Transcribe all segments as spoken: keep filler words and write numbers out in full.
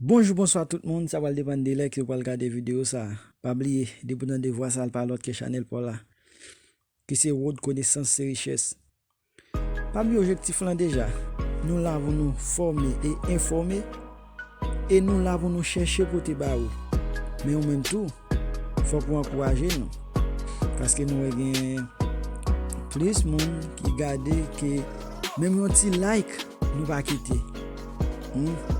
Bonjou, bonswa tout moun, sa pral depann de lè ke w pral gade videyo sa. Pa bliye, depi w tande vwa sa, l pa lòt ke chanèl pa w la, ki se Road Konesans se Richès. Pa bliye objektif lan deja. Nou la pou nou fòme e enfòme, e nou la pou nou chèche pote ba ou. Men ou menm tou, fòk ou ankouraje nou. Paske nou wè gen plis moun ki gade ke menm yon ti like nou pa kite. Hmm?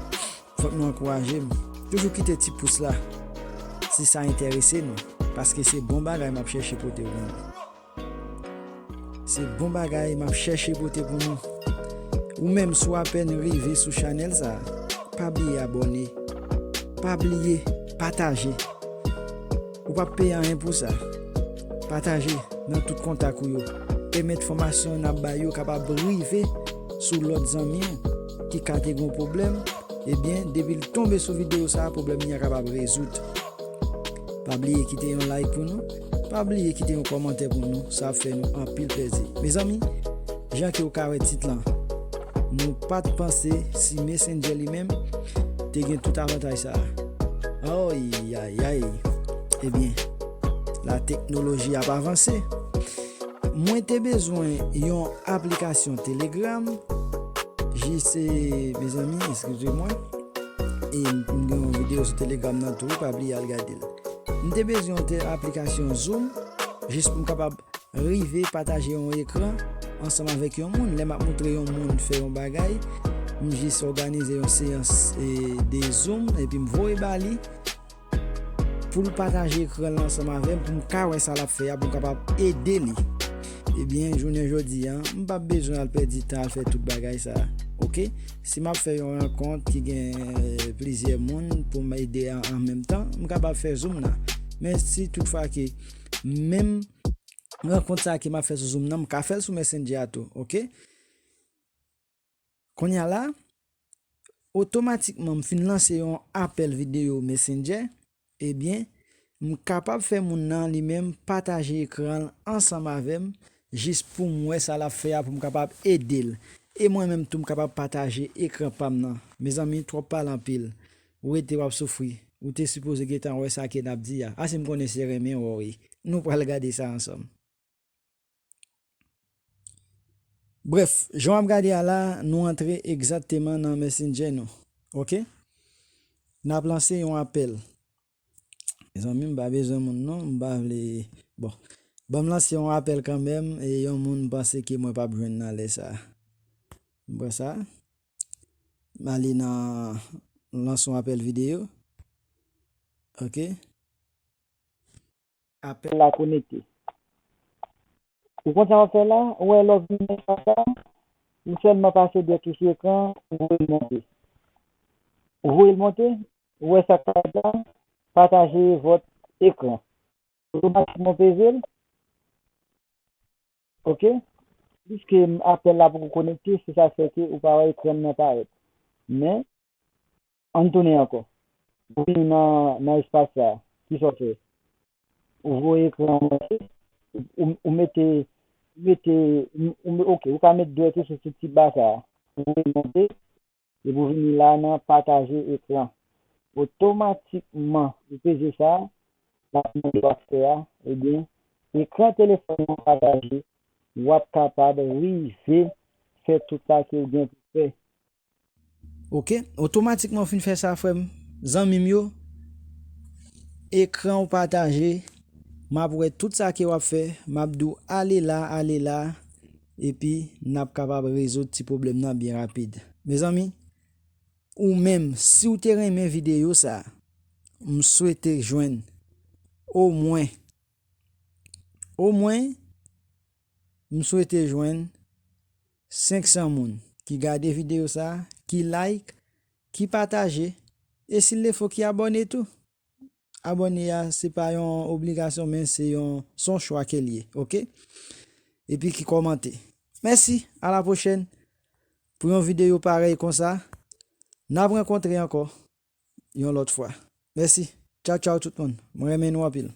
Fòk nou ankouraje m. Toujou kite ti pous la si sa enterese nou. Paske se bon bagay m ap chèche pote pou nou. Se bon bagay m ap chèche pote pou nou. Ou menm, si w apèn rive sou chanèl sa, pa bliye abòne. Pa bliye pataje. Ou p ap peye anyen pou sa. Pataje nan tout kontak ou yo. Pèmèt fòmasyon n ap bay yo kapab rive sou lòt zanmi w ki ka te gen pwoblèm. Ebyen, depi l tonbe sou videyo sa, pwoblèm li a kapab rezoud. Pa bliye kite yon like pou nou. Pa bliye kite yon kòmantè pou nou. Sa ap fè nou anpil plezi. Mezanmi, jan ke w ka wè tit lan, nou pa t panse si Messenger li menm te gen tout avantaj sa a. Ayayay. Ebyen, la teknoloji ap avanse. Mwen te bezwen yon aplikasyon Telegram. Jis, eh, mezanmi, eskize mwen. E m gen yon videyo sou Telegram nan tou, pa bliye al gade l. M te bezwen yon te aplikasyon Zoom, jis pou m kapab rive pataje yon ekran ansanm avèk yon moun. Lè m ap montre yon moun fè yon bagay, m jis òganize yon seyans, eh, de Zoom, epi m voye ba li pou l pataje ekran l ansanm avè m, pou m ka wè sa l ap fè a, pou m kapab ede li. Ebyen, jounen jodi a, m p ap bezwen al pèdi tan al fè tout bagay sa a. Oke? Si m ap fè yon rankont ki gen, eh, plizyè moun pou m ede an, an menm tan, m kapab fè Zoom nan. Men si toutfwa ke menm rankont sa a ke m ap fè sou Zoom nan, m ka fè l sou Messenger a tou, oke? Kounye a la, otomatikman m fin lanse yon apèl videyo Messenger, ebyen, m kapab fè moun nan li menm pataje ekran l ansanm avè m, jis pou m wè sa l ap fè a, pou m kapab ede l. E mwen menm tou, m kapab pataje ekran pa m nan. Mezanmi, twòp pale anpil. Ou rete w ap soufri. Ou te sipoze gentan wè sa ke n ap di a. Ase m konnen se renmen w wi. Nou pral gade sa ansanm. Brèf, jan w ap gade a la, nou antre egzakteman nan Messenger nou. Oke? N ap lanse yon apèl. Mezanmi, m pa bezwen moun non, m pa vle. Bon, ban m lanse yon apèl kanmenm, e yon moun m panse ke mwen p ap jwenn nan lè sa a. M pran sa. M ale nan lanse yon apèl videyo. Oke? Apèl la konekte. Ou konn sa w ap fè la? Ou wè lè w vin nan espas la, ou sèlman pase dwèt ou sou ekran, ou voye l monte. Ou voye l monte, ou wè sa k parèt la, pataje vòt ekran. Otomatikman w peze l. Oke? Piske apèl la poko konekte, se sa k fè ke ou pa wè ekran nan parèt. Men, ann tounen ankò. Ou vini nan, nan espas sa a. Kisa w fè? Ou voye ekran an monte, ou, ou mete, mete, ou, ou, oke, ou ka met dwèt ou sou ti, ti ba sa a. Ou voye l monte, epi w vini la nan pataje ekran. Otomatikman, ou peze sa, l ap mande w aksè a, ebyen, ekran telefòn nan pataje, w ap kapab rive fè tout sa ke w gen pou fè. Oke, otomatikman w fin fè sa, frè m, zanmi m yo. Ekran w pataje, m ap wè tout sa ke w ap fè, m ap di w ale la, ale la, epi n ap kapab rezoud ti pwoblèm nan byen rapid. Mezanmi, ou menm, si w te renmen videyo sa, m swete jwenn omwen, omwen, m swete jwenn senk san moun ki gade videyo sa, ki like, ki pataje, e si l defo ki abòne tou. Abòne a, se pa yon obligasyon, men se yon, se yon chwa ke l ye, oke? Epi ki kòmante. Mèsi, a la pwochèn. Pou yon videyo parèy konsa, n ap rankontre ankò yon lòt fwa. Mèsi. Tchaw, tchaw tout moun. Mwen renmen nou anpil.